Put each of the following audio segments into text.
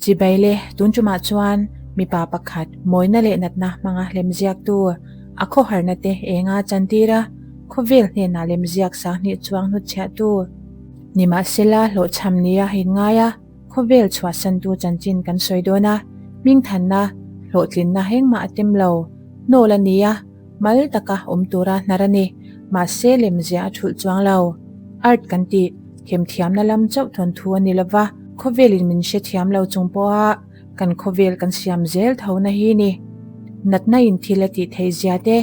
Chibai le, tun tumah chuan mipa pakhat mawina leh natna hmanga lemziaktu a khawharna te enga chantir a, khawvel hnenah lemziak sanghnih chuang hnutchhiahtu nimahsela hlawhchham nia inngai a, Khawvel chhuahsantu chanchin kan sawi dawn a, hmingthanna, hlawhtlinna hengmah a tem lo. Hnawl a ni a, mal taka awm tura hnar a ni. Mahse lemzia a thulh chuang lo. Art kan tih, themthiamna lam chauh thawnthu a ni lova, khawvelin min hrethiam lo chung pawha kan khawvel kan siam zel thona hi ni. Natna in thil a tih theih zia te,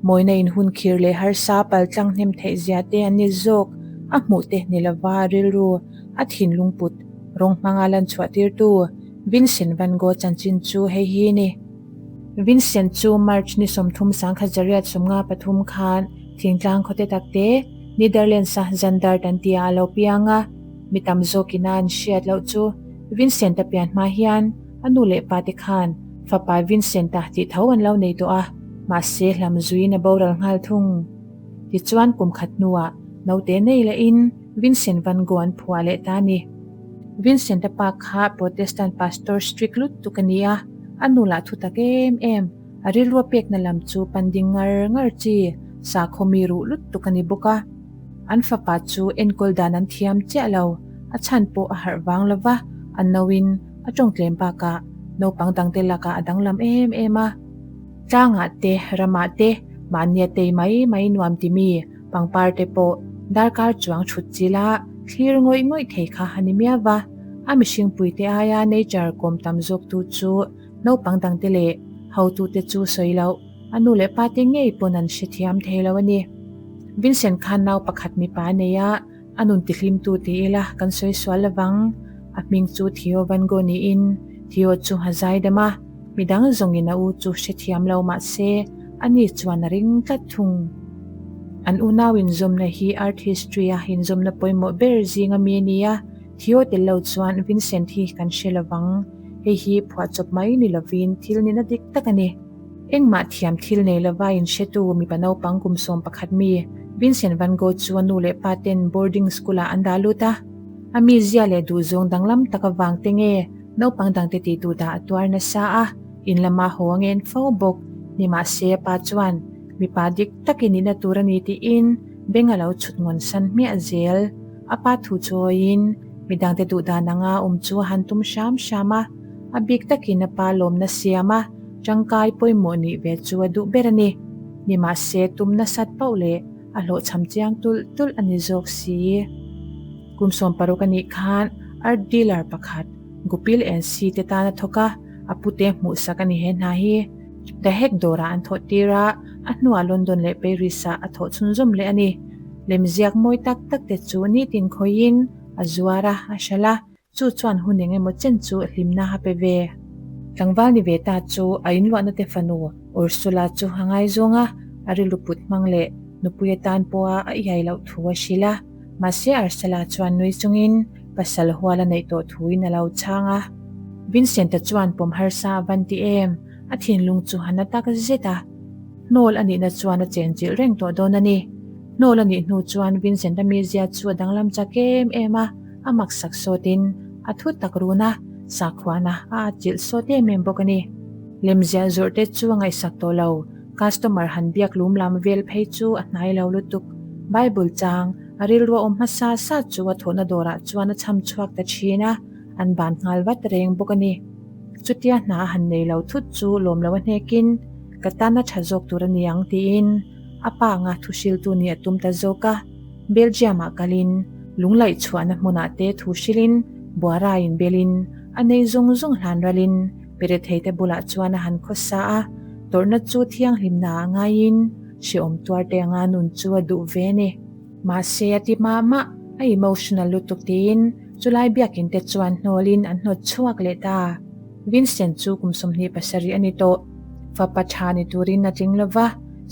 mawina in hun khir leh harsa paltlang hnem theih zia te an ni zawk a hmuh te ni lova rilru A thinlung put rawng hmanga lan chhuah tirtu Vincent van Gogh chanchin chu hei hi ni. Vincent chu March ni 30 1973 khan thingtlang khawte takte Netherlands-a Zandert an tia a lo piang a, mi tam zawkina an hriat loh chu Vincent-a pian hma hian a nu leh pate khan fapa Vincent-a tih tho an lo nei tawh a, mahse hlam zuiin a boral nghal thung. Tichuan kum khat hnuah naute nei lehin Vincent van Gogh an phuah leh ta a ni. Vincent-a pa kha Protestant pastor strict lut tuk a ni a, a nu lah thu tak em em, a rilru a pekna lam chu pan ding ngar ngar chi, sakhaw mi ruh lut tuk a ni bawk a. An fapa chu enkawl dan an thiam chiah lo, a chhan pawh a harh vang lo va, a nauin a tawngtlem bakah naupang dangte lakah a danglam em em a. Tlangah te, ramah te, mahnia tei mai mai nuam ti mi, pangpar te pawh darkar chuang thut chila thlir ngawih ngawih thei kha a ni miau va. A mihring puite aia nature kawm tam zawk tu chu naupang dangte leh hotute chu sawi loh, a nu leh pate ngei pawn an hrethiam thei lo a ni. Vincent khan nau pakhat mipa a nei a, A nun tihlimtu ti ila kan sawi sual lovang. A hming chu Theo Van Gogh niin Theo chu a zai dam a, midang zawngin a u chu hrethiam lo mah se ani chuan a ring tlat thung. An unau inzawmna hi art history-a inzawmna pawimawh ber zinga mi a ni a, Theo tel lo chuan Vincent hi kan hre lovang. Hei hi phuahchawp mai ni lovin thil nihna dik tak a ni. Engmah thiam thil nei lova inhretu mipa naupang kum 11 mi Vincent van Gogh chu a nu leh pa ten boarding school ah an dah lut a. A mizia leh duhzawng danglam tak avang te nge naupang dangte tih duh dah a tuar nasa a, in lama haw a ngen fo bawk. Nimahse a pa chuan mipa dik takin nihna tur a ni tiin beng a lo chhut ngawn san hmiah zel. A pa thu chawiin midangte duh dan anga awm chu a han tum hram hram a, a bik takin a pa lawmna siam a, Tangkai pawimawh nih ve chu a duh ber a ni. Nimahse, tum nasat pauh leh a hlawhchham chiang tulh tulh a ni zawk si. Kum 60 a nih khan art dealer pakhat Gupil NC te tan a thawk a, a pute hmuhsak a ni he hna hi. The Hague dawrah an thawh tir a, a hnuah London leh Paris-ah a thawh chhunzawm leh a ni. Lemziak mawi tak tak te chu nitin khawiin a zuar a, a hralh a, Chu chuan hun eng emaw chen chu hlimna a pe ve. Tlangval ni ve ta chu a inluahna te fanu Ursula chu a ngaizawng a, a rilru put hmang leh nupui atan pawha a iai loh thu a hrilh a. Mahse Ursula chuan nui chungin pasal hual a neih tawh thuin a lo chhang a. Vincent-a chuan pawm harsa a van ti em, a thinlung chu a na tak zet a. Hnawl a nihna chuan a chenchilh reng tawh dawn a ni. Hnawl a nih hnu chuan Vincent-a mizia chu a danglam chak em em a. A maksak sawtin a thu tak run a, sakhuana a atchilh sawt em em bawk a ni. Lemziah zawrh te chu a ngaihsak tawh lo, customer han biak lum lam vel phei chu a hnai lo lutuk. Bible chang a rilru a awm hmasa sa chu a thawhna dawrah chuan a chham chhuak ta thin a, an ban nghal vat reng bawk a ni. Chutia hna a han nei lo thut chu lawm lo a hnekin, Ka tan a tha zawk tur a ni ang tiin a pa anga thuhriltu nih a tum ta zawk a. Belgium-ah kalin lunglaih chhuahna hmunah te thu hrilhin buara inbelin a nei zawng zawng hlan ralin Peretheite bulah chuan a han khawsa a, tawrhna chu thianghlimna ah ngaiin hrehawm tuarte anga nun chu a duh ve a ni. Mahse a ti mah mah, a emotional lutuk tiin chulai biakin te chuan hnawlin an hnawt chhuak leh ta. Vincent chu kum 27 a ni tawh. Fapa tha ni turin a tling lova,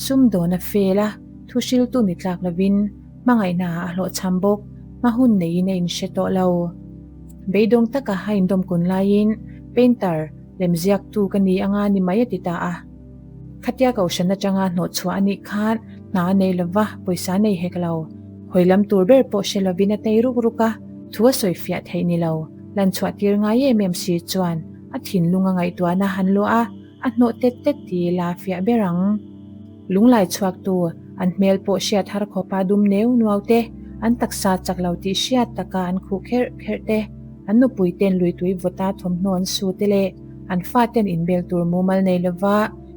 sumdawn a fail a, Thu hriltu ni tlak lovin hmangaihna ah a hlawhchham bawk, hma hun neiin a inhre tawh lo. Beidawng taka a indawm kun laiin painter, lemziaktu ka ni anga ni mai a ti ta a. Khatia kohhran atanga hnawhchhuah a nih khan hna a nei lova, pawisa a nei hek lo. Hawi lam tur ber pawh hre lovin a tei ruk ruk a, thu a sawi fiah theih ni lo. Lan chhuah tir ngai em em si chuan a thinlung a ngaihtuahna han luah a, a hnawh tet tet ti ila a fiah ber ang. Lunglai chhuaktu, an hmel pawh hriat har khawpa dum neu nuau te, an taksa chak lo tih hriat taka an khuh kherh kherh te, an nupui ten luitui vawta thawmhnaw an su te leh an faten inbel tur mumal nei lova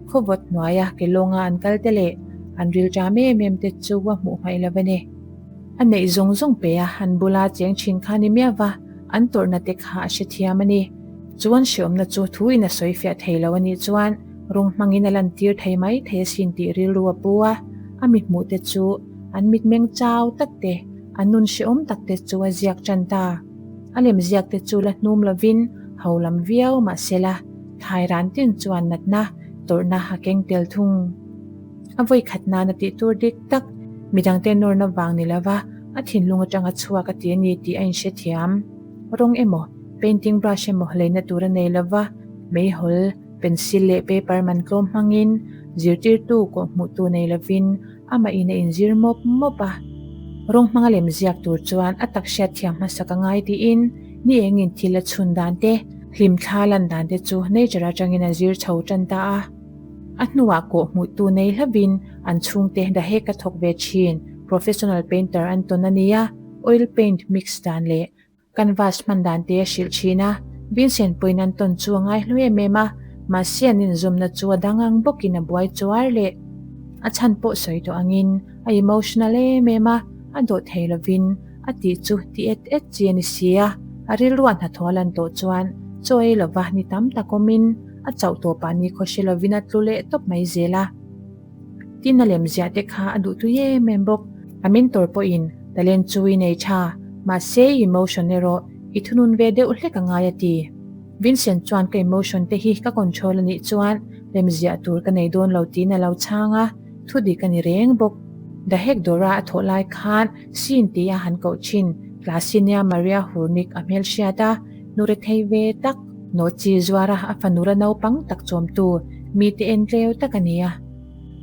khawvawt hnuaia ke lawnga an kal te leh an rilṭam em em te chu a hmuh hmaih lo a ni. A neih zawng zawng pe a, an bula cheng thin kha ni miau va, an tawrhna te kha a hrethiam a ni. Chuan hreawmna chu thu in a sawi fiah thei lo a nih chuan rawng hmangin a lantir thei mai thei asin tih rilru a pu a, a mi hmuh te chu an mitmeng chau tak te, an nun hreawm tak te chu a ziak tan ta. A lem ziak te chu la hnum lovin ho lam viau mahsela thlai ran tin chuan natna tawrhna a keng tel thung. A vawi khat nana tih tur dik tak, midangte nawrna vang ni lova a thinlung atanga chhuak a ti a ni tih a inhrethiam. Rawng emaw, painting brush emaw leina tur a nei lova, meihawl, pencil leh paper man tlawm hmangin zirtirtu kawhhmuhtu nei lovin amahin a inzir mawp mawp a. Rawng hmanga lem ziak tur chuan a tak hriatthiam hmasak a ngai tiin ni engin thil a chhun dan te, hlimthla lan dan te chu nature atangin a zir chho tan ta a. A hnuah kawhhmuhtu nei hlavin an chhungte dahek a thawk ve thin. Professional painter an tawn a nia, oil paint mix dan leh canvas hman dan te a hrilh thin a. Vincent pawhin an tawn chu a ngai hlu em em a, mahse an inzawmna chu a dang ang bawkin a buai chuar leh. A chhan pawh sawi tawh angin a emotional em em a, a dawh thei lovin a tih chu ti et et chi a ni si a, a rilruah hnathawh a lan tawh chuan chaw ei lova ni tam tak awmin a chauh tawpah ni khaw hre lovin a tlu leh tawp mai zel a. Tin a lem ziah te kha a duhtui em em bawk. A mentor pawhin talent chu i nei tha, mahse i emotion erawh i thunun ve deuh hlek a ngai a ti. Vincent chuan ka emotion te hi ka control a nih chuan lem ziah tur ka nei dawn lo tiin a lo chhang a, thu dik a ni reng bawk. The Hague Dawra a thawh lai khan Sin tih a han koh thin Clasinia Maria Hurnik a hmelhriat a, nu rethei ve tak, nawhchi zuara a fanura naupang tak chawmtu mite en tleu tak a ni a.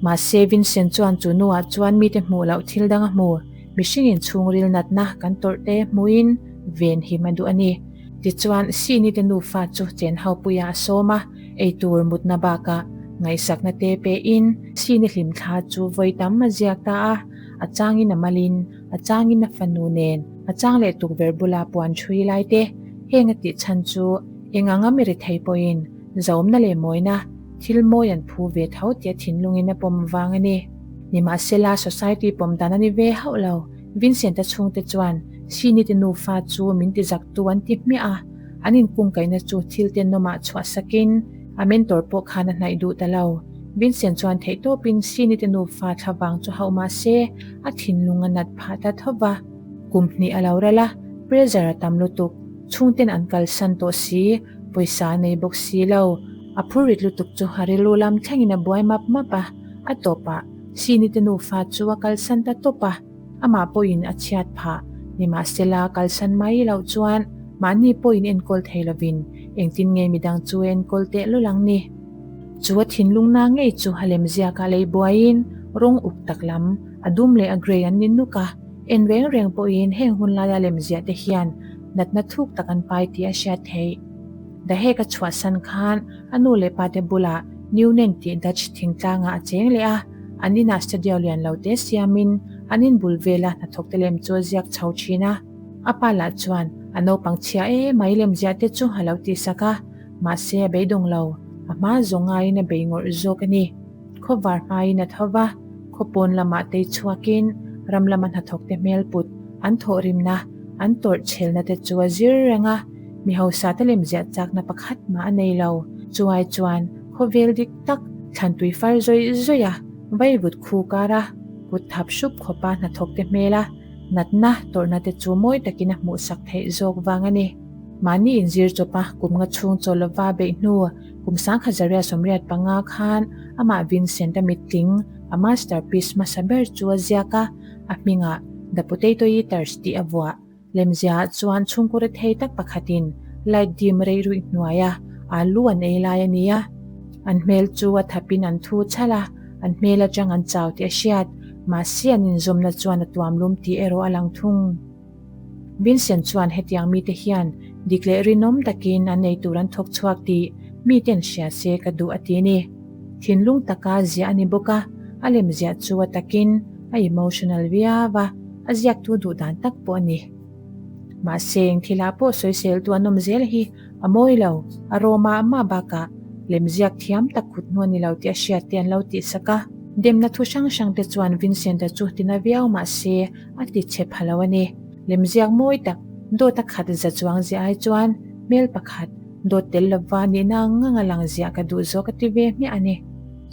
Mahse Vincent chuan chu nuah chuan mite hmuh loh thil dang a hmu, mihringin chhungril natna kan tawrh te hmuhin ven him a duh a ni. Tichuan Sini te nufa chu chen ho puiah a sawm a, eitur mutna bakah ngaihsakna te pein Sini hlimthla chu vawi tam a ziak ta a. A changin a malin, a changin a fanu nen, a chang leh tukverh bula puan ṭhui lai te, heng a tih chhan chu eng anga mi rethei pawhin zaumna leh mawina thil mawi an phu ve tho tih a thinlungin a pawm vang a ni. Nimahsela, society pawm dan a ni ve hauh lo. Vincent-a chhungte chuan Sini te nufa chu min ti zaktu an ti hmiah a, an inkungkaihna chu thil tenawmah chhuah sakin a mentor pawh khan a hnaih duh ta lo. Vincent chuan theihtawpin Sini te nufa thlavang chu hauh mah se, a thinlung a nat phah ta tho va. Kum hnih a lo ral a, pressure a tam lutuk, chhungten an kalsan tawh si, pawisa a nei bawk si lo. A phur rit lutuk chu a rilru lam thlengin a buai map map a, a tawpah Sini te nufa chu a kalsan ta tawp a, amah pawhin a chhiat phah. Nimahsela, kalsan mai loh chuan mahni pawhin enkawl thei lovin engtin nge midang chu enkawl teh lul ang ni? Chu a thinlungna ngei chu a lem ziakah lei buaiin rawng uk tak lam, a dum leh a grey an ni nuk a, en reng reng pawhin heng hun laia lem ziah te hian natna thuk tak an pai tih a hriat theih. The Hague a chhuahsan khan a nu leh pa te bulah Nuenen tih Dutch thingtlangah a cheng leh a, an inah studio lian lo te siamin an in bul vela hnathawk te lem chu a ziak chho thin a. A pa lah chuan a naupang chhia emai lem ziah te chu a lo tihsak a. Mahse a beidawng lo, a hma zawng ngaiin a bei ngawrh zawk a ni. Khawvar hmaiin a tho va, khaw pawn lamah tei chhuakin ram lama hnathawkte hmel put an thawhrimna, an tawrh chhelna te chu a zir reng a, mi hausa te lem ziah chakna pakhat mah a nei lo. Chuai chuan khawvel dik tak thlantui far zawih zawih a, vaivut khu kara kut thap hrup khawpa hnathawkte hmela natna tawrhna te chu mawi takin a hmuhsak theih zawk vang a ni. Mahni inzir chawpa kum nga chhung chaw lova beih hnu kum 1985 khan amah Vincent a mittling a masterpiece hmasa ber chu a ziak a, a hmingah The Potato Eaters tih a vuah. Lemziaah chuan chhungkaw rethei tak pakhatin light dim rei ruih hnuaia alu an ei lai a ni a. An hmel chu a thapin an thu chhalh a, an hmel atang an chau tih a hriat, mahse an inzawmna chuan a tuamlum tih erawh a lang thung. Vincent chuan hetiang mite hian Dik leh rinawm takin an ei tur an thawk chhuak tih miten hria se ka duh a ti a ni. Thinlung taka ziah a ni bawk a, a lem ziah chu a takin a emotional viau a, a ziaktu duh dan tak pawh a ni. Mahse eng thilah pawh sawiseltu an awm zel hi a mawi lo, a raw mah mah bakah lemziak thiam tak kut hnu a ni lo tih a hriat te an lo tihsak a. Demna thu hrang hrang te chuan Vincent-a chu tina viau mahse a ti chhe pha lo a ni. Lemziak mawi tak dawt a khat za chuang ziah ai chuan hmel pakhat dawt tel lova nihna ang ngang a lang ziah ka duh zawk a ti ve hmiah a ni.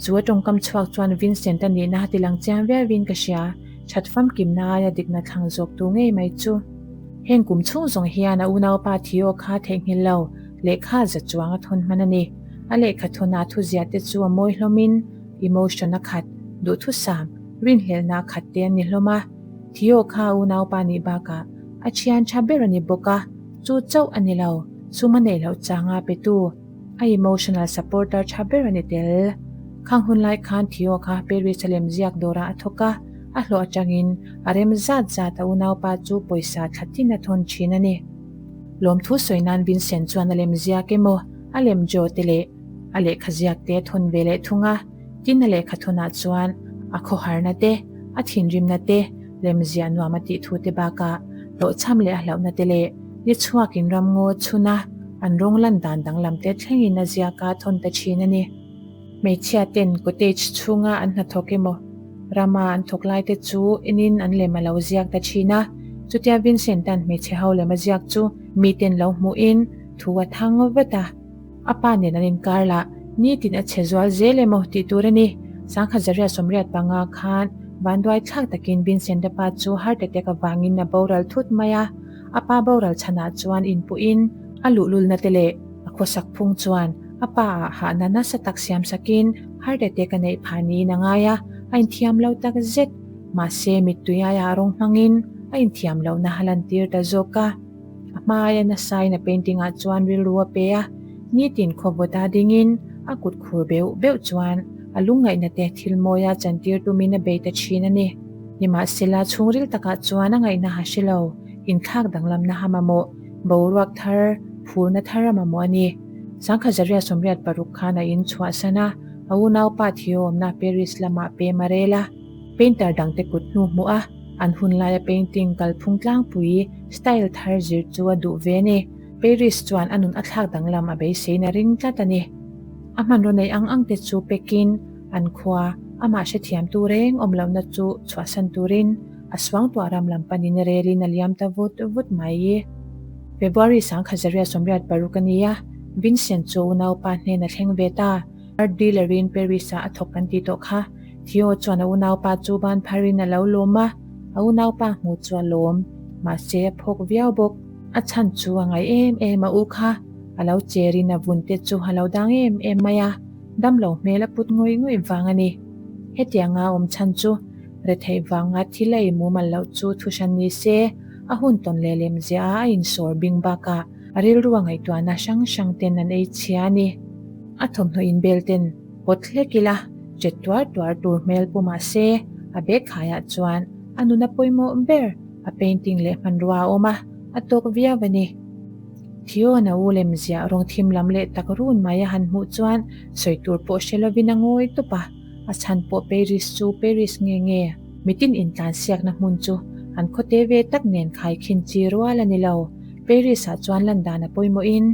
Chu a tawngkam chhuak chuan Vincent-a nihna a ti lang chiang viauin ka hria. That famkimna aia dikna thlang zawktu ngei mai chu. Heng kum chhung zawng hian a unaupa Theo kha theihnghilh lo, lehkha za chuang a thawn hman a ni. A lehkha thawnah thuziah te chu a mawi hlawmin emotion a khat, duhthusam, rinhlelhna a khat te a ni hlawm a. Theo kha a unaupa nih bakah a thian tha ber a ni bawk a, chu chauh a ni lo, sum a neih loh changa petu. A emotional supporter tha ber a ni tel. Khang hun lai khan Theo kha Paris a lemziak dawrah a thawk a, a hlawh atangin a rem zat zat a unaupa chu pawisa thla tin a thawn thin a ni. Lawmthu sawi nan Vincent chuan a lemziak emaw, a lemjaw te leh a lehkha ziak te a thawn ve leh thung a. Tin a lehkha thawnah chuan a khawharna te, a thinrimna te, lemziah nuam a tih thu te bakah hlawhchham leh a hlauhna te leh ni chhuakin ramngaw chhuna an rawng lan dan danglam te thlengin a ziak a thawn ta thin a ni. Hmeichhia ten cottage chhunga an hnathawk emaw rama an thawk lai te chu enin an lem a lo ziak ta thin a, chutia Vincent-a'n hmeichhe ho lem a ziak chu miten lo hmuhin thu a thang vat a. A pa nen an inkar lah nitin a chhe zual zel emaw tih tur a ni. Sangkhat Zaria 85 khan vanduai thlak takin Vincent-a pa chu heart attack avangin a boral thut mai a. A pa boral chhanah chuan inpuhin a luhlulna te leh a khawsak phung chuan a pa ah hahna nasa tak siam sakin heart attack a neih phah niin a ngai a, a inthiam lo tak zet. Mahse mittui aia rawng hmangin a inthiam lohna a lantir ta zawk a. A hmaia nasain a painting ah chuan rilru a pe a, nitin khawvawta dingin a kut khur beuh beuh chuan a lungngaihna te thil mawia chantir tumin a bei ta thin a ni. Nimahsela chhungril takah chuan a ngaihna ha hre lo, inthlak danglamna ha mamawh, boruak thar, phurna thar a mamawh a ni. Sangkhat Zaria 86 khan a in chhuahsan a, a unaupa thiawmna Paris lamah pem a rel a, painter dangte kut hnu hmuh a, An hun laia painting kalphung tlangpui style thar zir chu a duh ve a ni. Paris chuan a nun a thlak danglam a beiseiin a ring tlat a ni. A hmanraw nei ang ang te chu pekin an khua amah hrethiamtu reng awm lohna chu chhuahsan turin a suangtuah ram lam panin relin a liam ta vut vut mai. February 1986 a ni a, Vincent chu unaupa hnen a thleng ve ta. Art dealer-in Paris-ah a thawk kan tih tawh kha. Theo chuan a unaupa chu ban pharin a lo lawm a, a unaupa hmuh chu a lawm. Mahse a phawk viau bawk. A chhan chu a ngai em em a u kha. A lo cherin a vun te chu a lo dang em em mai a, damlo hmel a put ngawih ngawih vang a ni. Hetianga awm chhan chu retheih vanga thil a inmumal loh chu thuhran ni se, a hun tawn leh lem ziah a a insawr bing bakah a rilru a ngaihtuahna hrang hrang ten an ei chhia a ni. A thawmhnaw inbel ten Pawt hlek ila, che tuar tuar tur hmel pu mah se, a bag khaiah chuan a nuna pawimawh ber a painting leh hmanrua a awm a, a tawk viau a ni. Theo-na u lem ziah rawng thim lam leh tak run mai a han hmuh chuan sawi tur pawh hre lovin a ngawi tawp a, a chhan pawh Paris chu Paris nge nge, mitin intlansiakna hmun chu an khawte ve tak nen khaikhin chi rual a ni lo. Paris-ah chuan lan dan a pawimawhin,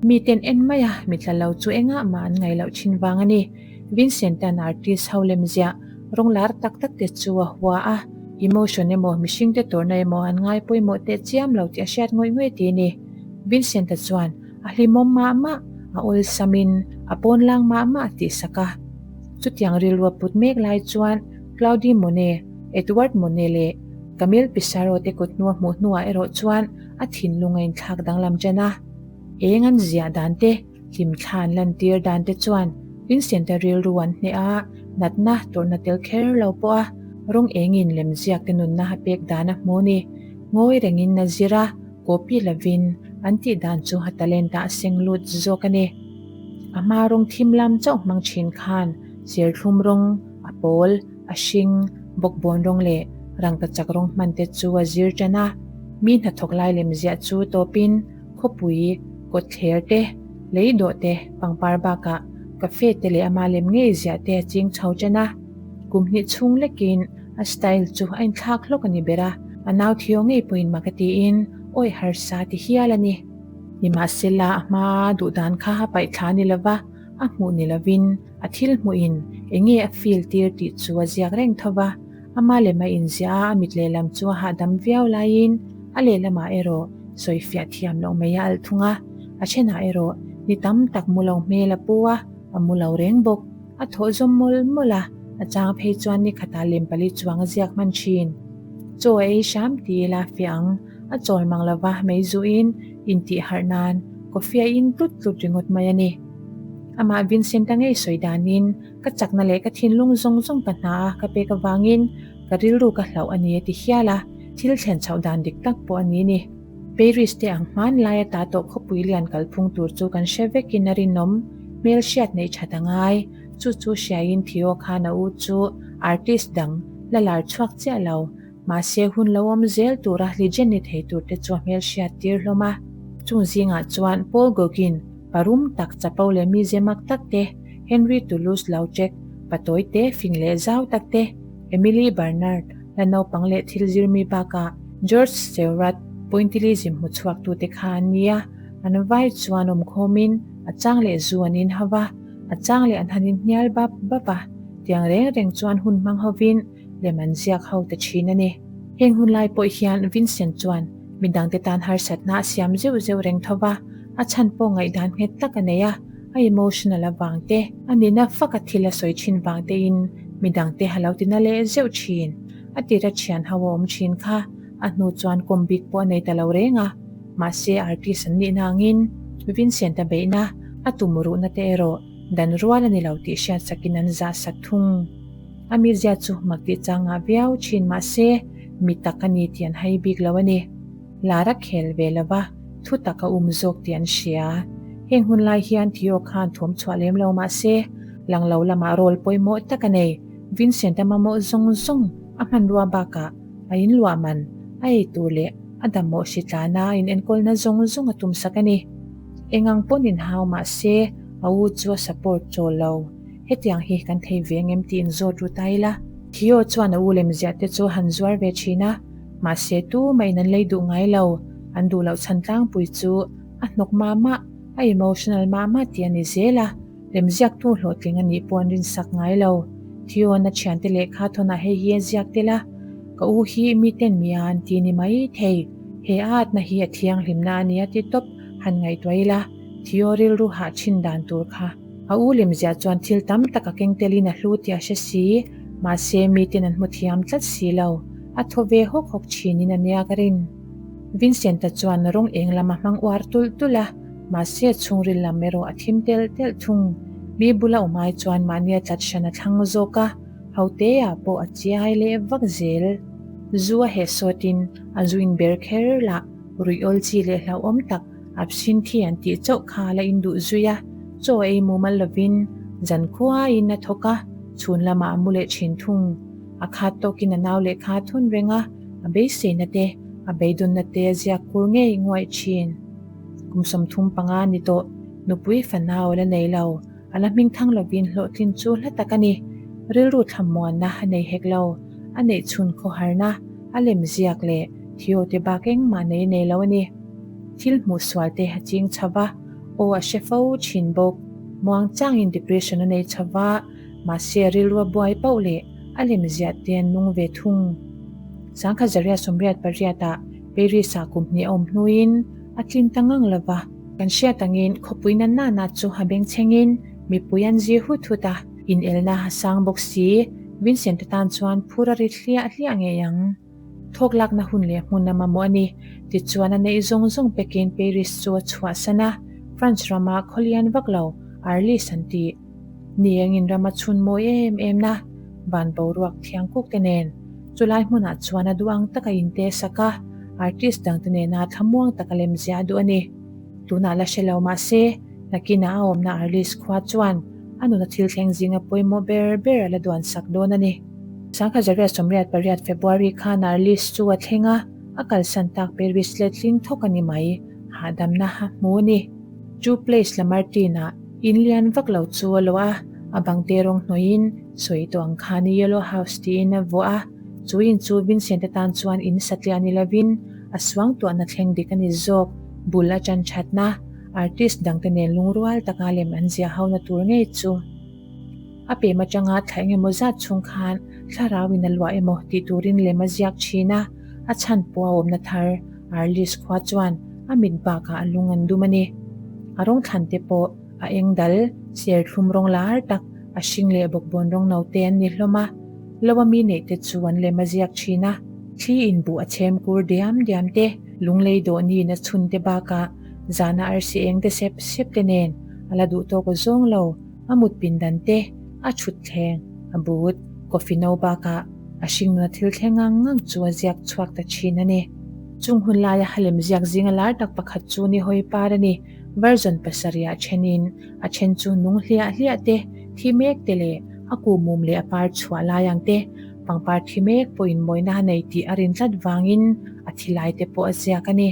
Miten en mai a, mi tla lo chu engah mah an ngaih loh thin vang a ni. Vincent-a'n artist ho lem ziah, rawng lar tak tak te chu a hua a, emotion emaw mihringte tawrhna emaw an ngai pawimawh teh chiam lo tih a hriat ngawih ngawih ti a ni. Vincent-a chuan a hlimawm mah mah, a awlsamin a pawnlang mah mah a tihsak a. Chutiang rilru a put mek lai chuan Claudie Monet, Edouard Monet leh Camille Pissarro te kut hnua hmuh hnuah erawh chuan a thinlung a inthlak danglam ṭan a. Eng an ziah dan te, hlimthla an lantir dan te chuan Vincent-a rilru an hneh a, natna tawrhna tel kher lo pawh a rawng engin lemziak te nunna a pek dan a hmu ni. Ngawi rengin a zir a, copy lovin an tih dan chu a talent-ah a seng lut zawk a ni. A hma rawng thim lam chauh hmang thin khan serthlum rawng, a pawl, a hring, bawkbawn rawng leh rangkachak rawng hman te chu a zir tan a. Mi hnathawk lai lemziah chu tawpin. Khawpui, kawtthler te, lei dawh te, pangpar bakah cafe te leh ama lem ngei ziah te a ching chho ṭan a. Kum hnih chhung lekin a style chu a inthlak hlawk a ni ber a, a nau Theo ngei pawhin mak a tiin awih harsa ti hial a ni. Nimahsela a hma duhdan kha a paih thla ni lova, a hmuh ni lovin a thil hmuhin eng nge a feel tir tih chu a ziak reng tho va. Ama lem a inziah a, a mit lehlam chu a hahdam viau laiin a lehlamah erawh sawifiah thiam loh mai a alh thung a. A thenah erawh ni tam tak mu lo hmel a pu a, a mu lo reng bawk. A thawh zawm mawlh mawlh a, a chang phei chuan ni khatah lem pali chuang a ziak hman thin. Chaw a ei hram ti ila fiah ang, a chawl mang lova mei zuhin intih harh nan coffee a in tlut tlut ringawt mai a ni. Amah Vincent-a ngei sawi danin ka chakna leh ka thinlung zawng zawng ka hna a ka pek avangin ka rilru ka hlauh a ni a ti hial a, thil thlen chhoh dan dik tak pawh a ni ni. Paris te ang hman laia ta tawh khawpui lian kalphung tur chu kan hre vekin a rinawm, hmel hriat neih that a ngai. Chu chu hriaiin Theo khan a u chu artist dang la lar chhuak chiah lo, mahse hun lo awm zel tura legend ni thei tur te chu a hmel hriat tir hlawm a. Chung zingah chuan Paul Gauguin, parum tak chapo leh mize mak tak te, Henri Toulouse-Lautrec, patawi te, fing leh zau tak te, Emily Bernard, la naupang leh thil zirmi bakah George Seurat Pointillism hmu chhuaktute kha an nia, an vai chuan awmkhawmin a chang leh zu an inhau va, a chang leh an han inhnial bap bap a, tiang reng reng chuan hun hmang hovin lem an ziak ho ta thin a ni. Heng hun lai pawh hian Vincent chuan midangte tan harsatna a siam zeuh zeuh reng tho va, a chhan pawh ngaihdan nghet tak a nei a, a emotional avang te, a nihna faka thil a sawi thin vang tein midangte a lo tina leh zeuh thin. A tira thian ho a awm thin kha a hnu chuan kawm bik pawh a nei ta lo reng a, mahse artist an nihna angin Vincent a beihna a tum ruhna te erawh dan rual a ni lo tih hriat sakin an zah sak thung. A mizia chu mak tih chang ngah viau thin mahse mi tak a ni tih an hai bik lo a ni. Lar a khel ve lo va, thu tak a um zawk tih an hria. Heng hun lai hian Theo khan thawm chhuah lem lo mah se, lang lo lamah role pawimawh tak a nei. Vincent a mamawh zawng zawng a hmanrua bakah a inluah man, a ei tur leh a damawh hri tlana a inenkawlna zawng zawng a tumsak a ni. Eng ang pawn inhau mah se, a u chu a support chawl lo. Hetiang hi kan thei ve ngem tih inzawt ru ta ila. Theo chuan a u lemziah te chu a han zuar ve thin a. Mahse tumahin an lei duh ngai lo, an duh loh chhan tlangpui chu a hnawk mah mah, a emotional mah mah tih a ni zel a, lemziaktu hlawhtling a nih pawh an rinsak ngai lo. Theon a thiante lehkha thawnah hei hi a ziak tel a, Ka u hi miten mi a an ti ni mai thei, he a atna hi a thianghlimna a ni a ti tawp, han ngaihtuah ila, Theo rilru hah thin dan tur kha. A u lemziah chuan thil tam tak a keng telin a hlu tih a hre si, mahse miten an hmu thiam tlat si lo. A thaw ve hawk hawk thinin a nia ka rin. Vincent-a chuan rawng eng lam a hmang uar tulh tulh a, mahse a chhungril lam erawh a thim telh telh thung. Mi bula awm ai chuan mahni a tlat hran a thlang zawk a, hote-ah pawh a chiai leh vak zel. Zu a heh sawtin a zu inber kher lah ruih awl chi leh hlauhawm tak Absinthe an tih chauh kha a la induh zui a, chaw a ei mumal lovin zan khuaiin a thawk a, chhun lamah a mu leh thin thung. A khat tawkin a nau lehkha a thun reng a, a beiseina te, a beidawnna te a ziak kur ngei nguaih thin. Kum 35 ni tawh, nupui fanau a la nei lo, a la hmingthang lovin hlawhtlin chu hla tak a ni. Rilru thlamuanna a nei hek lo, a neih chhun khawharna, a lem ziak leh Theo te bak engmah nei nei lo a ni. Thil hmuh sual te a ching chho va, aw a hre fo thin bawk. Muang changin depression a nei chho va, mahse a rilru a buai pauh leh a lem ziah te an nung ve thung. Sangkhat Zaria 88 ah Paris ah kum hnih a awm hnuin a tlin ta ngang lo va. Kan hriat angin khawpui na nana chu a bengchhengin mipui an zir hut hut a, inelna a sang bawk si. Vincent-a tan chuan phur a rit hliah hliah ngei ang. Thawk lakna hun leh hmun a mamawh a ni. Tichuan a neih zawng zawng pekin Paris chu a chhuahsan a, France rama khawlian vak lo Arles an ti. Ni engin rama chhun mawi em em na, van boruak thiang kuk te nen. Chulai hmunah chuan a duh ang taka inte sak a, artist dangte nena thlamuang taka lemziah a duh a ni. Tunah la hre lo mah se, nakinah a awmna Arles khua chuan a nuna thil thleng zinga pawimawh ber ber a la duan sak dawn a ni. 1988 February khan Arles chu a thleng a, a kalsan tak Paris letling thawk a ni mai. hahdamna a hmu a ni. Chu Place Lamartine-ah in lian vak lo chu a luah a, a bangte rawng hnawihin sawi tawh ang khan Yellow House tiin a vuah a. Chu in chu Vincent atan chuan in satliah ni lovin a suangtuahna thleng dik a ni zawk. Bul a tan thatna, artist dangte nen lungrual taka lem an ziah hona tur ngei chu. A pem atanga thla engemaw zat chhung khan thlarau in a luah emaw tih turin lem a ziak thin a, a chhan pawh a awmna thar Arlis khua chuan a mit bakah a lung an dum a ni. A rawng thlan te pawh a eng dal, serthlum rawng lar tak, a hring leh bawkbawn rawng no te an ni hlawm a, lo a mi neih te chu an lem a ziak thin a. Thli in buh a chhem kur diam diam te, lunglei dawhni in a chhun te bakah zana arsi eng te sep sep te nen a la duh tawk zawng lo. A mut pindan te, a thut thleng, a but, coffee no bakah a hringnuna thil thleng ngang ngang chu a ziak chhuak ta thin a ni. Chung hun laia Halem ziak zinga lar tak pakhat chu ni hawi par a ni. Version pasarihah thenin a then chu nung hliah hliah te, thi mek te leh a kuhmum leh a par chhuah lai ang te, pangpar thi mek pawhin mawina a nei tih a rin tlat vangin a thi lai te pawh a ziak a ni.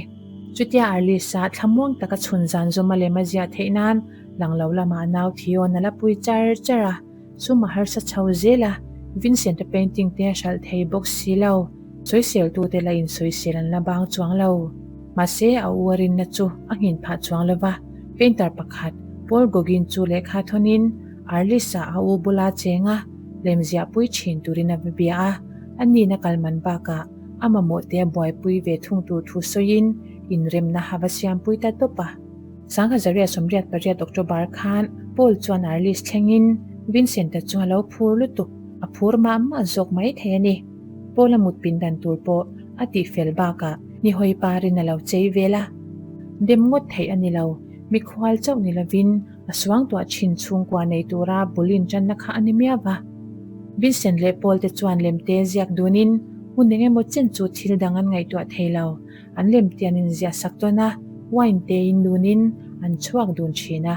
Chutia Arlisa thlamuang taka chhun zan zawm a lem a ziah theih nan Lang lo lamah nau Theon a la pui char char a, sum a harsa chho zel a, Vincent-a painting te a hralh thei bawk si lo. Sawiseltute la insawisel an la bang chuang lo. Mahse, a u a rinna chu a nghin phah chuang lo va, painter pakhat Paul Gauguin chu lehkha thawnin Arlisa a u bula cheng a, lemziah pui thin turin a va bia a, a nihna kal man bakah a mamawh te a buaipui ve thung tur thu sawiin inremna a va siampui ta tawp a. 1988 October khan Paul chuan Arliss thlengin Vincent-a chu a lo phur lutuk, a phur mah mah zawk mai thei a ni. Paul-a mut pindan tur pawh a tihfel bakah nihawi parin a lo chei vel a. Dem ngawt theih a ni lo, mikhual chauh ni lovin a suangtuah thin chhungkua nei tura bul intanna kha a ni miau va. Vincent leh Paul te chuan lemte ziak dunin hun engemaw chen chu thil dang an ngaihtuah thei lo. An lemte an inziah sak tawn a, wine te in dunin an chhuak dun thin a.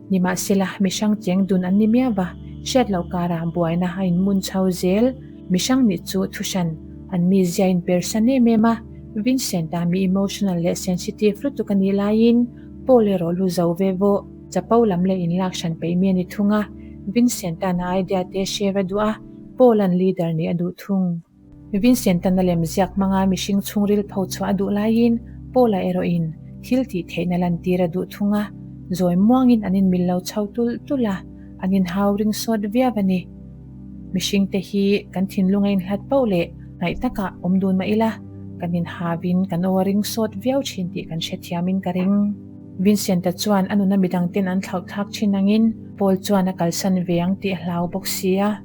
Nimahsela, mihrang cheng dun an ni miau va, hriat loh karah buaina a inmun chho zel. Mihrang nih chu thuhran an mizia inpersan em em a, Vincent-a mi emotional leh sensitive lutuk a nih laiin Paul erawh lu zo ve vawh. Chapo lam leh inlak hran peih mi a ni thung a, Vincent-a'n a idea te share a duh a, Paul-a'n leader nih a duh thung. Vincent-a lem ziak hmanga mihring chhungril pho chhuah a duh laiin Paula erawhin thil tih theihna lantir a duh thung a, zawi muangin an inmil lo chho tulh tulh a, an inhau ring sawt viau a ni. Mihringte hi kan thinlung a inhlat poh leh hnaih takah awm dun mah ila, kan inhauin kan aw a ring sawt viau thin tih kan hrethiamin ka ring. Vincent-a chuan a nuna midangten an thlauhthlak thin angin Paul chuan a kalsan ve ang tih a hlau bawk si a.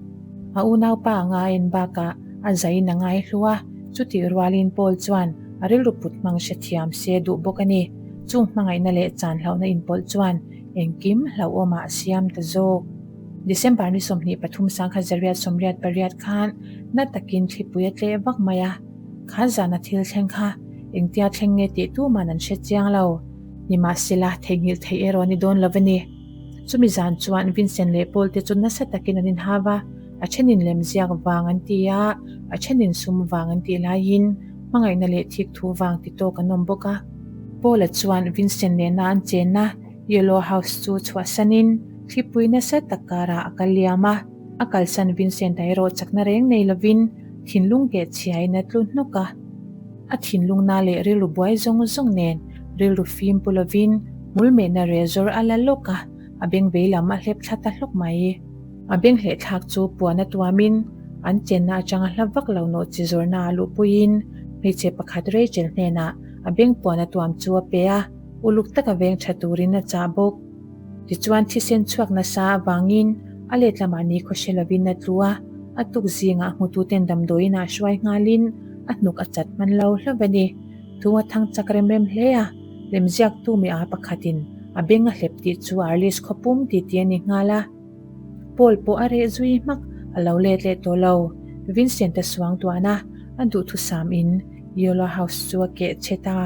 A unaupa a ngain bakah a zaiin a ngai hlu a, chutih rualin Paul chuan a rilru put hmang hrethiam se duh bawk a ni. Chung hmangaihna leh chan hlauhna inpawlh chuan engkim hlauhawmah a siam ta zawk. December ni 23 1988 khan na takin thlipui a tleh vak mai a, kha zana thil thleng kha engtia thleng nge tih tuman an hre chiang lo. Nimahsela, theihnghilh theih erawh a ni dawn lo a ni. Chumi zan chuan Vincent leh Paul te chu nasa takin an inhau a, a thenin lemziak vang an ti a, a thenin sum vang an tih laiin hmangaihna leh thikthu vang ti tawk an awm bawk a. Paul-a chuan Vincent nena an chenna Yellow House chu chhuahsanin thlipui nasa tak karah a kal liam a, a kalsan Vincent-a erawh chakna reng nei lovin thinlung keh chhiain a tlu hnawk a. A thinlungna leh rilru buai zawng zawng nen rilru fim pu lovin hmulmehna razor a la lawk a, a beng vei lam a hlep thla ta hlawk mai. A beng hlehthlak chu puan a tuamin an chenna atanga hla vak lo nawh chi zawrna a luhpuiin hmeichhe pakhat Rachel hnenah a beng puan a tuam chu a pe a, uluk taka veng tha turin a chah bawk. Tichuan thisen chhuak nasa avangin a let lamah ni khaw hre lovin a tlu a, a tuk zingah hmututen damdawiin ah hruai nghalin a hnuk a chat hman lo hlauh a ni. Thu a thang chak rem rem hle a, lemziaktu mi aa pakhatin a beng a hlep tih chu Arliss khawpum ti ti a ni nghal a. Paul pawh a reh zui hmak, a lo let leh tawh lo. Vincent-a suangtuahna a duhthusam in Yolo House chu a keh che ta.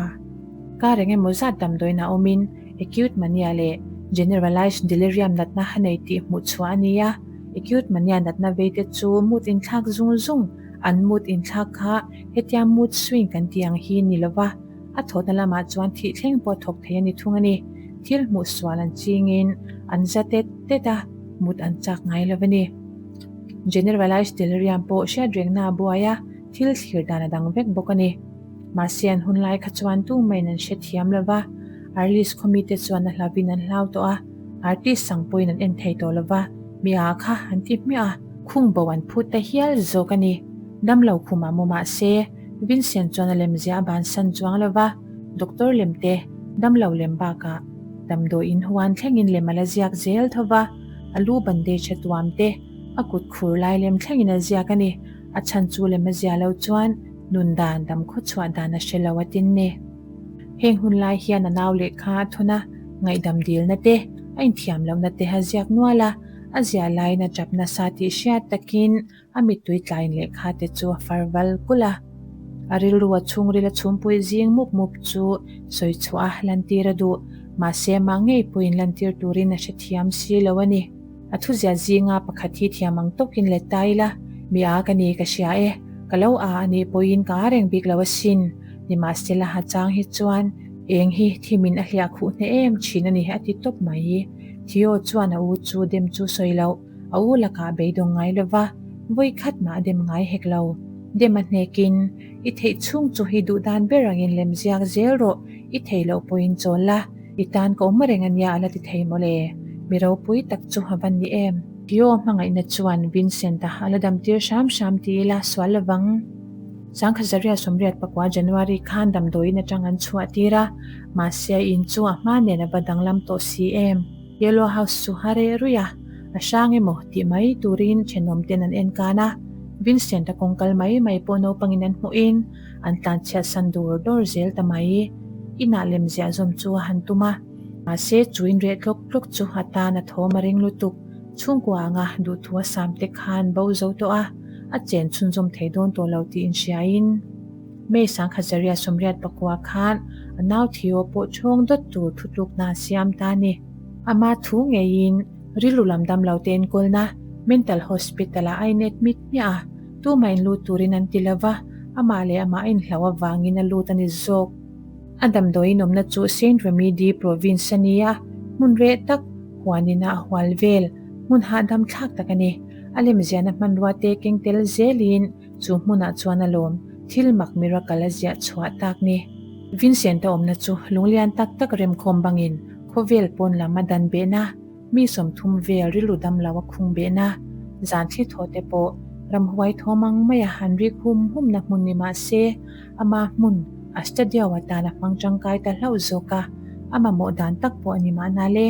Kar eng emaw zat damdawiin a awmin Acute mania leh generalized delirium natna a nei tih hmuh chhuah a ni a. Acute mania natna veite chu mood inthlak zung zung, an mood inthlak kha hetia mood swing kan tih ang hi ni lova, A thawhna lamah chuan thih thleng pawh thawk thei a ni thung a ni. Thil hmuh sual an chingin an za tet tet a, mut an chak ngai lo a ni. Generalized delirium pawh hriat rengna a buai a, thil thlir dan a dang vek bawk a ni. Mahse an hun lai kha chuan tumah-in an hrethiam lo va, Arliss khawmite chuan a hlavin an hlau tawh a, artist ang pawhin an en thei tawh lo va, mi a kha an ti hmiah a, khung bo an phut ta hial zawk a ni. Damlo khumah mu mah se, Vincent chuan a lemzia a bansan chuang lo va, doctor lem te, damlo lem bakah damdawi in huan thlengin lem a la ziak zel tho va, a lu bandage a tuam te, a kut khur lai lem thlengin a ziak a ni. A chhan chu lem a zia lo chuan nun dan dam khaw chhuah dan a hre lo a tin ni. Heng hun lai hian a nau lehkha a thun a, ngaihdam dilna te, a inthiam lohna te a ziak nual a, a ziah laiin a tap nasa tih hriat takin a mittui tlain lehkha te chu a far val kulh a. A rilru a chhungril a chhumpui zing mup mup chu sawi chhuah a lantir a duh, mahse amah ngei pawhin lantir turin a hrethiam si lo a ni. A thuzia zinga pakhat hi thiam ang tawkin let ta ila, mi a ka ni ka hria e, ka lo a a nih pawhin ka a reng bik lo asin, nimahsela a chang hi chuan eng hi thimin a hliah khuh hneh em thin a ni a ti tawp mai. Theo chuan a u chu dem chu sawi loh, a u lakah beidawng ngai lova, vawi khat mah a dem ngai hek lo. Dem a hnekin, I theih chhung chu hi duh dan ber angin lem ziak zel rawh, i thei loh pawhin chawl la, I tan ka awm reng ania a la ti thei mawle. Mi ropui tak chu a va ni em. Theo hmangaihna chuan Vincent-a a la dam tir hram hram ti ila sual lovang. Sangkhazaria sawmriat pakua January khan damdawiin atang an chhuah tir a, mahse a in chu a hma nen a va danglam tawh si em. Yellow House chu a reh ruih a, a hrang emaw tih mai turin thenawm ten an en kan a, Vincent-a kawng kal mai mai pawh naupangin an hmuhin an tlanchhiat san dur dur zel ta mai. Inah lem ziah zawm chu a han tum a, mahse chu in reh tlawk tlawk chu a tan a thawm a ring lutuk. Chhungkua anga duhthu a sam te khan bo zo tawh a, a chen chhunzawm thei dawn tawh lo tih inhriain May Sangkhazaria sawmriat pakua khan a nau Theo pawh chhawng dawt tur thutlukna a siam ta a ni. Ama thu ngeiin rilru lam dam lo te enkawlna Mental Hospital ah a in admit hmiah a, tumah in lut turin an ti lova, amah leh amah a inhloh avangin a lut a ni zawk. A damdawiin awmna chu Saint Remy de Provence a ni a, hmun reh tak, huanin a hual vel, hmun hahdam thlak tak a ni. A lemziahna hmanrua te keng tel zelin chu hmunah chuan a lawm, thil mak miracle a ziah chhuah tak ni. Vincent-a awmna chu lunglian tak tak remkhawm bangin khawvel pawn lam a dan behna, Mi 30 vel rilru dam lo a khung behna, zan thli thaw te pawh ramhuai thawm ang maia han rik hum humna hmun ni mah se, ama hmun a studio atan a hmang tangkai ta hlauh zawk a, a mamawh dan tak pawh a ni mahna le.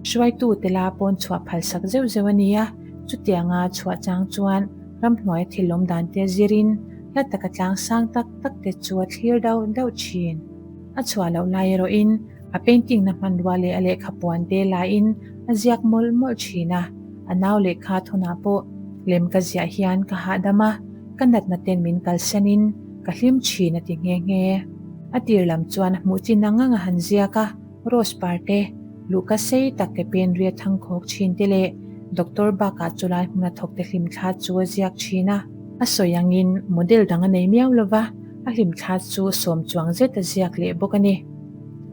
Hruaitu te la pawn chhuah phalsak zeuh zeuh a ni a, chutianga chhuah chang chuan ramhnuai thil awm dan te zirin hla taka tlang sang tak tak te chu a thlir dauh dauh thin. A chhuah loh lai erawhin A painting na hmanrua leh a lehkha puan te laiin a ziak mawlh mawlh thin a, a nau lehkha thawnah pawh lem ka ziah hian ka hahdam a, ka natna ten min kalsanin ka hlim thin a ti nghe nghe. A tir lam chuan a hmuh chin ang ang a han ziak a, rose par te, luhka sei tak ke pen ria thangkhawk thin te leh doctor bakah chulai hmuna thawk te hlimthla chu a ziak thin a. A sawi angin model dang a nei miau lova, a hlimthla chu sawm chuang zet a ziak leh bawk a ni.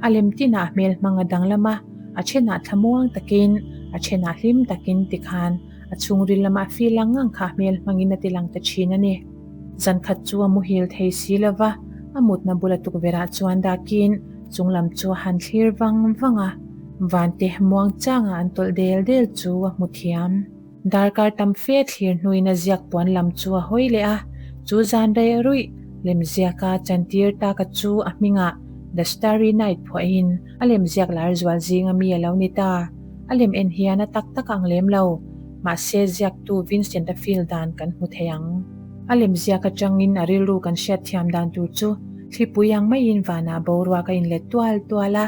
A lem tinah hmel hmang a danglam a, a thenah thlamuang takin, a thenah hlim takin tikhan a chhungril lama feel ang ang kha hmel hmangin a ti lang ta thin a ni. Zankhat chu a muhil thei si lova, a mutna bula tukverhah chuan dakin chunglam chu a han thlir vang vang a, vante muang changa an tawlh del del chu a hmu thiam. Darkar tam fe thlir hnuin a ziak puan lam chu a hawi leh a, chu zan reh ruih lemziaka chantir taka chu a hmingah The Starry Night phuahin a lemziak lar zual zinga mi a lo ni ta. A lem en hian a tak tak ang lem lo, mahse ziaktu Vincent-a feel dan kan hmu thei ang. A lemziak atangin a rilru kan hriatthiam dan tur chu thlipui ang maiin vanah boruak a inlet tual tual a,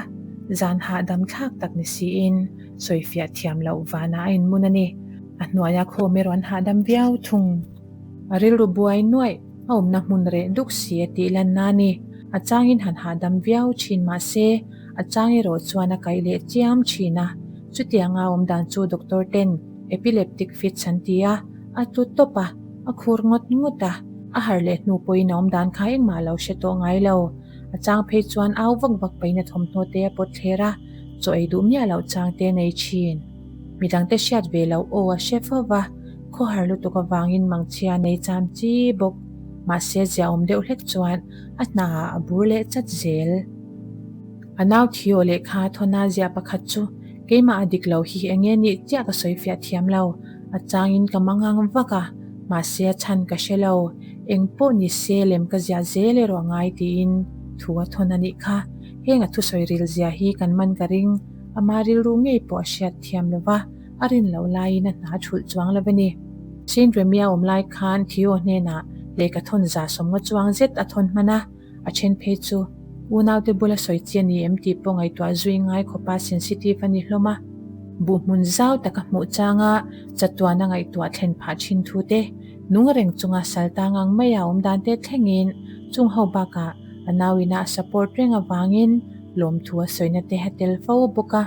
zan hahdam thlak tak ni siin Sawifiah thiam loh vanah a inmun a ni. A hnuaia khawm erawh an hahdam viau thung. A rilru buai nuaih, a awmna hmun reh duk si a tih lanna a ni. A changin han hahdam viau thin mah se, a chang erawh chuan a kaih leh chiam thin a. Chutianga awm dan chu doctor ten epileptic fits an ti a, a tlu tawp a, a khur ngawt ngawt a. A harh leh hnu pawhin a awm dan kha engmah a lo hre tawh ngai lo. A chang phei chuan au vak vak pahin a thawmhnaw te a pawt thler a, chaw ei duh miah loh chang te a nei thin. Midangte hriat ve loh aw a hre fo va, khawhar lutuk avangin mangchhia nei cham chi bawk. Mahse ziaawm deuh hlek chuan a hnaah a bur leh chat zel. A nau thi aw lehkha thawna ziah pakhat chu keimah a dik lo hi eng nge nih chiah ka sawi fiah thiam lo, a changin ka mangang vak a, mahse a chhan ka hre lo, eng pawh ni se lem ka ziah zel erawh a ngai tiin thu a thawn a nih kha. Heng a thusawi ril zia hi kan man ka ring, ama rilru ngei pawh a hriat thiam lo va, a rin loh laiin a hna thulh chuang lo a ni. Saint Remia awm lai khan Theo hnenah lehkha thawn za sawmnga chuang zet a thawn hman a, A then phei chu unaute bula sawi chi a ni em tih pawh ngaihtuah zui ngai khawpa sensitive a ni hlawm a. Buh hmun zau taka hmuh changa chatuana ngaihtuah thlen phah thin thu te, nung reng chunga sal tang ang maia awm dan te thlengin chung ho bakah a nauina a support reng avangin lawmthu a sawina te a tel fo bawk a.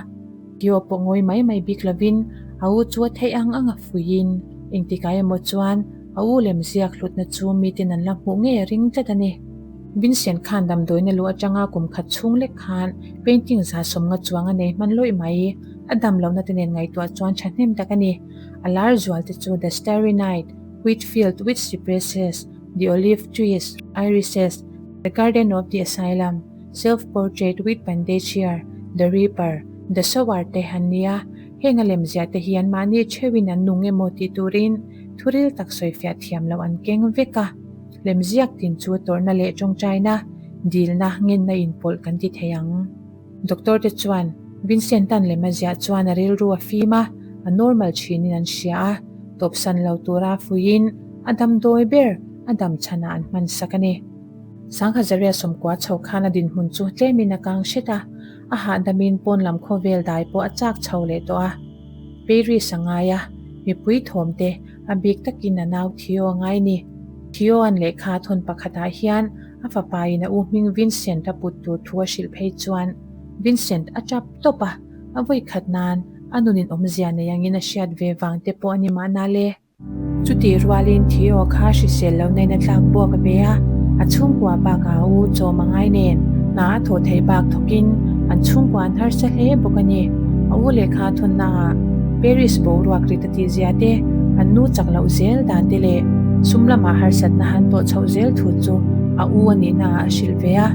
Tio pawh ngawi mai mai bik lovin a u chu a theih ang ang a fuiin engtikah emaw chuan A u lem ziak hlutna chu miten an la hmuh ngei a ring tlat a ni. Vincent khan damdawina luh atanga kum khat chhung lek khan painting za sawmnga chuang a nei hman lawih mai. A dam lohna te nen ngaihtuah chuan thahnem tak a ni. A lar zual te chu The Starry Night, Wheatfield with Cypresses, The Olive Trees, Irises, The Garden of the Asylum, Self Portrait with Bandage Hair, The Reaper, The Sower te an ni a. Heng a lemziah te hi anmahni theuhin an nung emaw tih turin Thuril tak sawifiah thiam loh an keng vek a, lemziak tin chu tawrhna leh tawngtaina, dilna, ngenna inpawlh kan ti thei ang. Doctor te chuan Vincent-a'n lem a ziah chuan a rilru a fim a, a normal thinin an hria a, tawpsan lo tura fuiin a damdawi ber a dam chhanah an hman sak a ni. Sangha Zaria sawmkua chho khan a dinhmun chu tlemin a kang hret a, a hahdamin pawn lam khawvel dai pawh a chak chho leh tawh a. Paris a ngai a, mipui thawm te a bik takin a nau Theo a ngai ni. Theo-a'n lehkha a thawn pakhatah hian a fapa in a u hming Vincent a put tur thu a hrilh phei chuan Vincent a tap tawp a, a vawi khat nan a nunin awmzia nei angin a hriat ve vang te pawh a ni mahna le. Chutih rualin Theo kha hrisel lo nen a tlak buak ve a, a chhungkua bakah a u chawm a ngai nen hna a thawh theih bak thawkin an chhungkua an harsa hle bawk a ni. A u lehkha thawnnaah Paris boruak rit a tihzia te, an nu chak loh zel dan te leh sum lamah harsatna han tawh chhoh zel thu chu a u a nihnaah a hrilh ve a.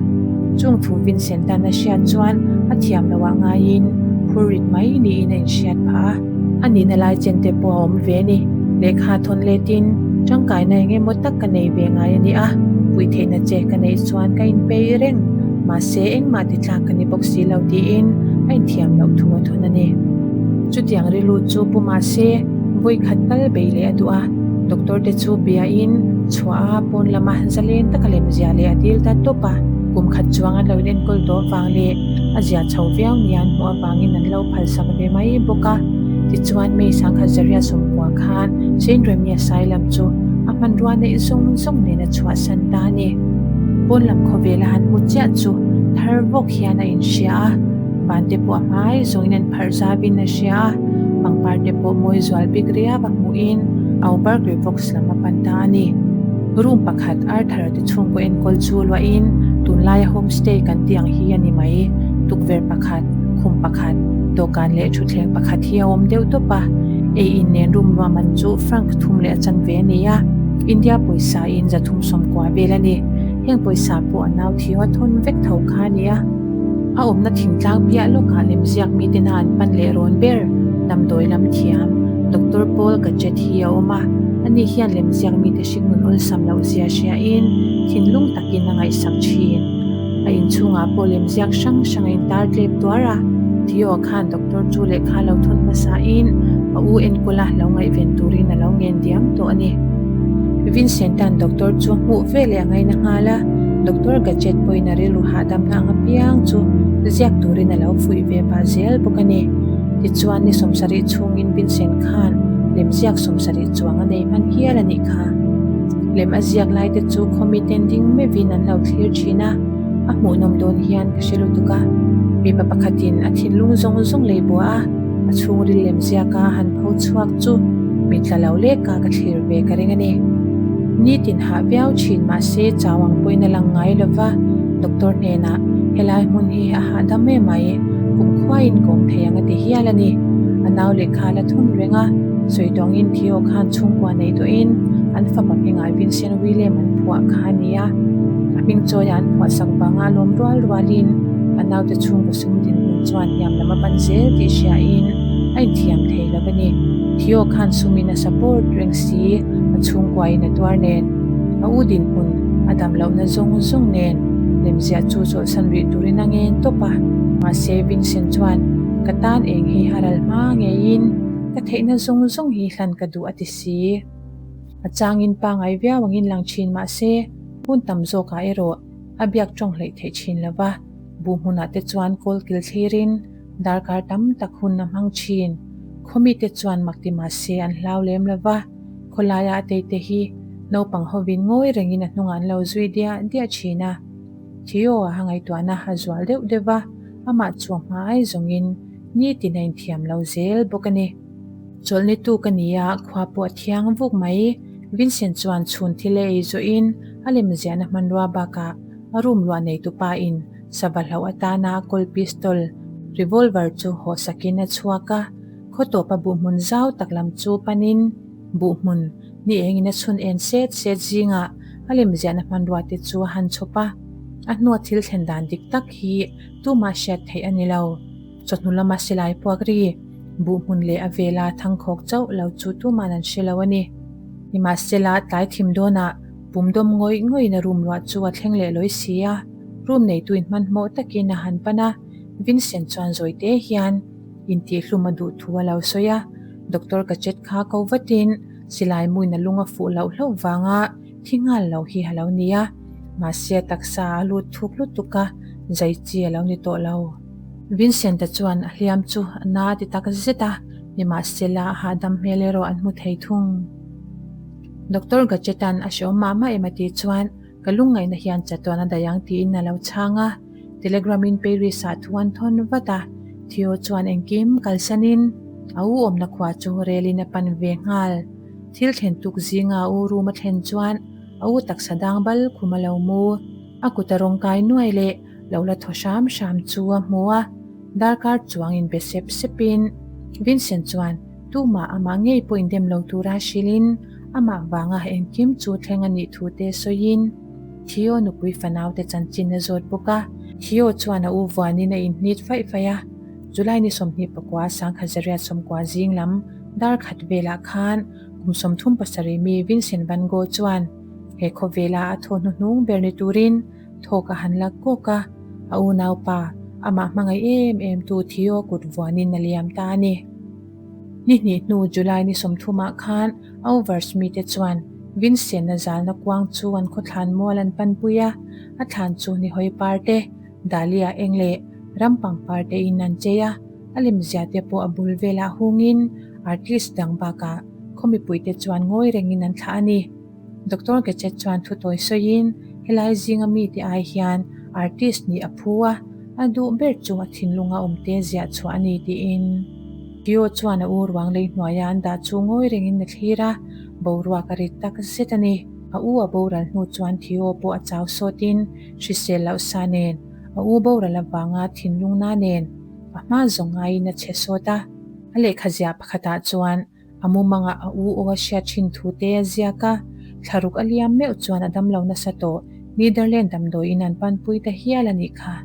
Chung thu Vincent-a'n a hriat chuan a thiam loh ah ngaiin phur rit mai niin a inhriat phah a. A nihna lai chen te pawh a awm ve a ni. Lehkha thawn letin tangkaina eng emaw tak ka nei ve ngai a ni a, puih theihna che ka neih chuan ka inpei reng, mahse engmah ti tlak ka ni bawk si lo tiin a inthiam loh thu a thawn a ni. Chutiang rilru chu pu mahse vawi khat tal bei leh a duh a, doctor te chu biain chhuah a pawn lama zalen taka lemzia leh a dil ta tawp a, kum khat chuang an lo inenkawl tawh vang leh a zia chho viau nia an hmuh avangin an lo phalsak ve mai bawk a. Tichuan May sangkhat zaria sawmkua khan Saint Remy Asylum chu a hmanrua neih zawng zawng nen a chhuahsan ta a ni. Pawn lam khawvela han hmu chiah chu thar vawk hian a inhria a, van te pawh a hmai zawngin an pharh zavin a hria a, pangpar te pawh mawi zual bik riau a hmuhin Au Barkley Vox lam a pan ta a ni. Room pakhat Arthur-a te chhungkaw enkawl chu luahin tunlaia homestay kan tih ang hi a ni mai. Tukverh pakhat, khum pakhat, dawhkan leh thutthleng pakhat hi a awm deuh tawp a. Ei in nen room luah man chu franc thum leh a chanve a ni a, India pawisa in zathum sawmkua vel a ni. Heng pawisa pawh a nau thiau a thawn vek tho kha a ni a. A awmna thingtlang piah lawkah lemziak mitena an pan leh rawn ber, damdawi lam thiam, Doctor Paul Gadget hi a awm a, ani hian lemziak mite hringnun awlsam loh zia hriain thinlung takin a ngaihsak thin. A inchhungah pawh lemziak hrang hrang a intar tlep tuar a, Theo khan doctor chu lehkha lo thawn hmasain a u enkawla lo ngaihven turin a lo ngen diam tawh a ni. Vincent-a'n doctor chu hmuh veleh a ngaina nghal a, Doctor Gadget pawhin a rilru hahdamna ang apiang chu ziak turin a lo fuih ve pah zel bawk a ni. Tichuan ni sawmsarih chhungin Vincent khan lemziak sawmsarih chuang a nei hman hial a nih kha. Lem a ziak lai te chu khawmi ten ding meuhin an lo thlir thin a, a hmuhnawm dawn hian ka hre lutuk a. Mipa pakhatin a thinlung zawng zawng lei bua a, a chhungril lemziaka a han pho chhuak chu mi tla lo leka ka thlir ve ka ring a ni. Nitin hah viau thin mahse chau ang pawhin a lang ngai lo va. Doctor hnenah, Helai hmun hi a hahdam em mai, kumkhuaiin ka awm thei ang a ti hial a ni. A nau lehkha a la thun reng a, sawi tawngin Theo khan chhungkua nei tawhin an fapa hmingah Vincent William an phuah kha a ni a. A hming chawia an phuah sak vanga lawm rual rualin a naute chhungkaw sum dinhmun chuan hniam lam a pan zel tih hriain a inthiam thei lo a ni. Theo khan sumin a support reng si, a chhungkuain a tuar nen. A u dinhmun a dam lohna zawng zawng nen lemziah chu chawlhsan rih turin a ngen tawp a. Mahse Vincent chuan, Ka tan eng hi a ral hma ngeiin ka theihna zawng zawng hi hlan ka duh a ti si. A changin pangai viau angin lang thin mahse hun tam zawkah erawh a biak tawng hleih theih thin lo va, bu hmunah te chuan kawlkil thlirin darkar tam tak hun a hmang thin. Khawmite chuan mak ti mahse an hlau lem lo va. Khawlaia a teite hi naupang hovin ngawi rengin a hnungah an lo zui diah diah thin a. Theo a ngaihtuahna a zual deuh deuh va, amah chu a hma ai zawngin nitin a inthiam lo zel bawk a ni. Chawlhni tu ka ni a, khua pawh a thiang vuk mai. Vincent chuan chhun thil a ei zawhin a lemziahna hmanrua bakah a room luah neitupa in sava hlauh atana a kawl pistol, revolver chu haw sakin a chhuak a. Khaw tawpa buhhmun zau tak lam chu panin buhhmun ni engin a chhun en set set zingah a lemziahna hmanrua te chu a han chhawp a. A hnua thil thlen dan dik tak hi tumah hriat theih a ni lo. Chawhnu lama silai puak ri, buhhmun leh a vela thangkhawk chauh lo chu tuman an hre lo a ni. Nimahsela tlai thim dawnah pum dawm ngawih ngawihin a room luah chu a thleng leh lawi si a, room neituin hmanhmawh takin a han pan a, Vincent chuan zawi te hian, Intihhlum a duh thu a lo sawi a, Doctor Kachet kha ko vatin silai muin a lung a fuh loh hlauh vanga thi nghal lo hi a lo ni a, mahse a taksa a lut thuk lutuk a, zai chi a lo ni tawh lo. Vincent-a chuan a hliam chu a na ti tak zet a, nimahsela a hahdam hmel erawh an hmu thei thung. Doctor Gachet-a'n a hreawm mah mah em a tih chuan Ka lungngaihna hian chatuan a daih ang tiin a lo chhang a, Telegram in Paris ah thu an thawn vat a, Theo chuan engkim kalsanin a u awmna khua chu relin a pan ve nghal. Thil thlen tuk zinga a u room a thlen chuan a u taksa dang bal khum a lo mu. A kut a rawng kai nuai leh lo la thaw hram hram chu a hmu a, darkar chuang in be sep sepin Vincent chuan tumah amah ngei pawh indem lo tura hrilhin Amah vanga engkim chu thleng a nih thu te sawiin Theo nupui fanaute chanchin a zawt bawk a. Theo chuan a u vuanin a inhnit faih faih a, July ni 24 Sangkhazariat sawmkua zing lam dar khat velah khan kum 37 mi Vincent van Gogh chuan he khawvela a thaw hnuhnung ber ni turin thawk a han la kawk a, a unaupa amah hmangaih em em tu Theo kut vuanin a liam ta a ni. Ni hnih hnu July ni 30 ah khan Auvers mite chuan Vincent-a zalna kuang chu an khawthlan mual an panpui a, a thlan chu nihawi par te, dahlia eng leh ram pangpar te in an chei a, a lemzia te pawh a bul velah hungin artist dang bakah khaw mipuite chuan ngawi rengin an thlah a ni. Doctor Gachet chuan thu tawi sawiin helai zinga mite ai hian artist nih a phu a, a duh ber chu a thinlunga awmte ziah chhuah a ni tiin. Theo chuan a u ruang lei hnuaia an dah chu ngawi rengin a thlir a, boruak a rit tak zet a ni. A u a boral hnu chuan Theo pawh a chau sawtin hrisel loh sa nen, a u boral avanga thinlungna nen a hma zawng ngaiin a che sawt a. A lehkha ziah pakhatah chuan A mumangah a u aw a hriat thin thu te a ziak a, thlaruk a liam meuh chuan a damlo nasa tawh Netherland damdawiin an panpui ta hial a nih kha.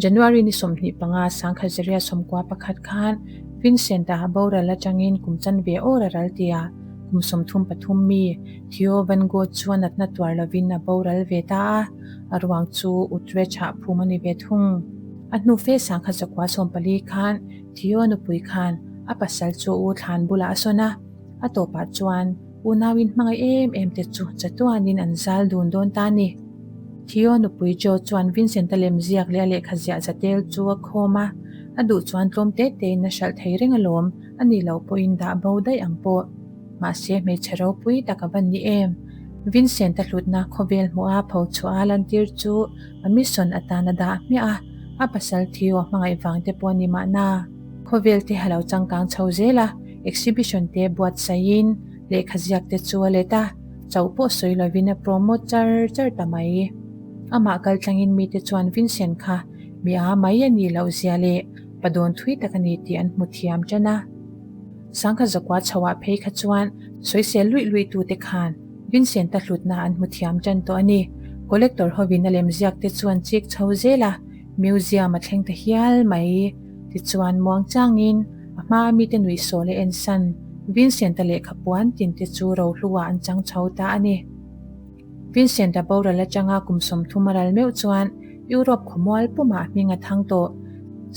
January ni 25 Sangkhazaria 11 khan Vincent-a boral atangin kum chanve awr a ral tia kum 33 mi Theo van Gogh chu a natna tuar lovin a boral ve ta a, a ruang chu Utrecht-ah phum a ni ve thung. A hnu fe Sangkhazakua 14 khan Theo nupui khan a pasal chu u thlan bulah a sawn a, a tawpah chuan unauin hmangaih em em te chu chatuanin an zal dun dawn ta a ni. Theo nupui Jo chuan Vincent-a lemziak leh a lehkha ziah zatel chu a khawm a, a duh chuan tlawm te tein a hralh thei reng alawm, a nih loh pawhin dah bo daih ang pawh. Mahse hmeichhe ropui tak a va ni em? Vincent-a hlutna khawvel hmuha pho chhuah a lantir chu a mission atan a dah hmiah a, a pasal Theo hmangaih vang te pawh a ni mahna. Khawvel te a lo changkang chho zel a, exhibition te buatsaihin lehkha ziak te chu a let a, chauh pawh sawi lovin a promote char char ta mai. Amah kal tlangin mite chuan Vincent kha mi a mai a nih loh zia leh pa dawn thui tak a ni tih an hmu thiam tan a. Sangha zakua chhoah phei kha chuan sawisel luih luih tute khan Vincent-a hlutna an hmu thiam tan tawh a ni. Collector hovin a lemziak te chuan chik chho zel a, museum a thleng ta hial mai. Tichuan muangchangin a hmaa mite nuihsawl a ensan Vincent-a lehkha puan tin te chu rohlu-ah an chang chho ta a ni. Vincent-a boral atanga kum 30 a ral meuh chuan Europe khawmual pumah hming a thang tawh.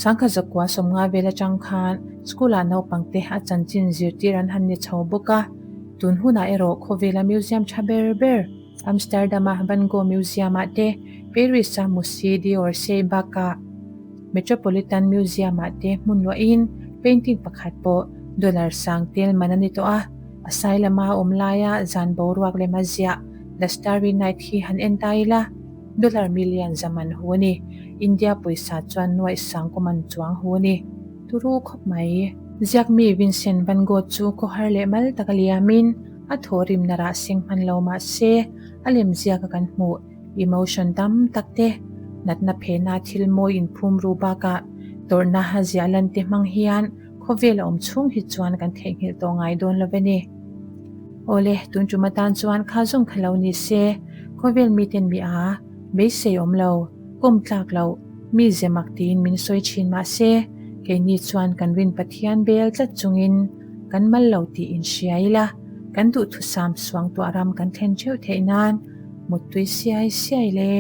Sangha zakua 50 vel atang khan school-ah naupangte a chanchin zirtir an han ni chho bawk a. Tun hunah erawh khawvela museum tha ber ber Amsterdam-a Van Gogh Museum-ah te, Paris-a Musée d'Orsay bakah Metropolitan Museum-ah te hmun luahin painting pakhat pawh dollar sang tel man a ni tawh a. A sai lama awm laia zan boruak lem a ziah The Starry Night hi han en ta ila, dollar million za man hu a ni. India pawisa chuan nuaih sang kum an chuang hu a ni. Turu khawp mai. Ziakmi Vincent van Gogh chu khawhar leh mal taka liamin a thawhrimna rah seng hman lo mah se, a lem ziaka kan hmuh emotion tam tak te, natna phena thil mawi inphum ru bakah tawrhna a ziah lan te hmang hian Khawvel a awm chhung hi chuan kan theihnghilh tawh ngai dawn lo ve ni. Awle, tun tum atan chuan kha zawng kha lo ni se, khawvel miten mi a, beisei awm lo, kawm tlak loh, mi ze mak tiin min sawi thin mah se, keini chuan kan rin Pathian bel tlat chungin kan mal lo tih inhria ila, kan duhthusam suangtuah ram kan thlen theuh theih nan muttui siai siai le.